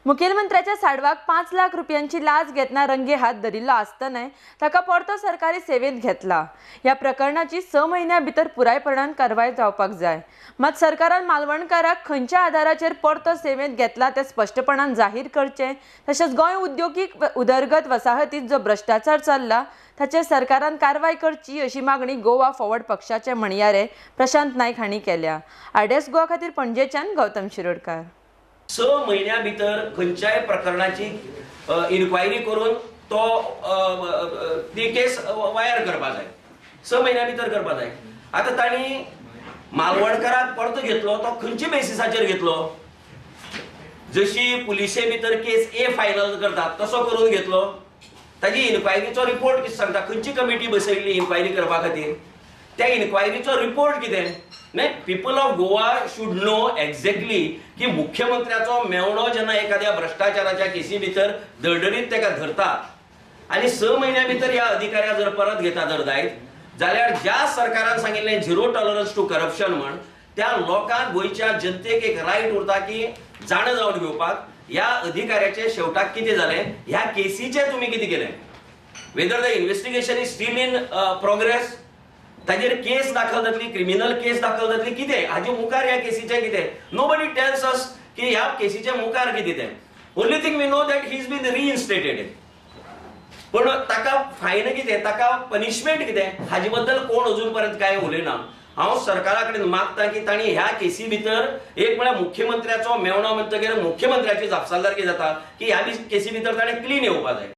मुखेलमंत्र्याच्या साडवाक 5 लाख रुपयांची लाच घेतना रंगे हात धरिल्लो आसतनाय ताका परतो सरकारी सेवेंत घेतला. ह्या प्रकरणाची 6 म्हयन्यां भितर पुरायपणान कारवाय जावपाक जाय. मात सरकारान मालवणकाराक खंयच्या आधाराचेर परतो सेवेंत घेतला तें स्पश्टपणान जाहीर करचें. तशेंच गोंय उद्योगीक उदरगत वसाहतींत जो भ्रश्टाचार चल्ला ताचेर सरकारान कारवाय करची अशी मागणी गोवा फॉरवर्ड पक्षाचे म्हणयारे प्रशांत नायक हांणी केल्या. आरडीएस गोवा खातीर पणजेच्यान गौतम शिरोडकार. 6 म्हयन्या भितर खंयच्याय प्रकरणाची इन्क्वायरी करून तो ती केस वायर करपा जाय. 6 म्हयन्या भितर करपा जाय. आतां तांणी मालवणकाराक परतो घेतलो तो खंयच्या बेसिसाचेर घेतलो? जशी पुलिसे भितर केस ए फायनल करतात तसो करून घेतलो. ताजी इन्क्वायरीचो रिपोर्ट कितें सांगता? खंयची कमिटी बसयल्ली इन्क्वायरी करपा खातीर? त्या इन्क्वायरीचो रिपोर्ट कितें? नाही, people of Goa should know exactly की मुख्यमंत्र्याचो मेवणो जेन्ना एखाद्या भ्रष्टाचाराच्या केसी भितर दडदडीत ताका धरता आनी 6 म्हयन्या भितर ह्या अधिकाऱ्या जर परत घेता जर जायत जाल्यार ज्या सरकारान सांगिल्लें झिरो टॉलरन्स टू करप्शन म्हण त्या लोकांक गोंयच्या जनतेक एक रायट उरता की जाणा जावन घेवपाक ह्या अधिकाऱ्याचे शेवटाक कितें जालें, ह्या केसीचें तुमी कितें केलें, whether the investigation is still in progress, ताजेर केस दाखल जातली, क्रिमिनल केस दाखल जातली कितें, हाजे मुखार ह्या केसीचें कितें? नोबडी टेल्स अस की ह्या केसीच्या मुखार कितें तें. Only thing we know that he is been reinstated. पण ताका फायन कितें, ताका पनिशमेंट कितें, हाजे बद्दल कोण अजून पर्यंत कांय उलयना. हांव सरकारा कडेन मागता की तांणी ह्या केसी भितर एक म्हळ्यार मुख्यमंत्र्याचो मेवणो म्हणटकीर मुख्यमंत्र्याची जापसालदारकी जाता की ह्या केसी भितर ताणें क्लीन येवपा जाय.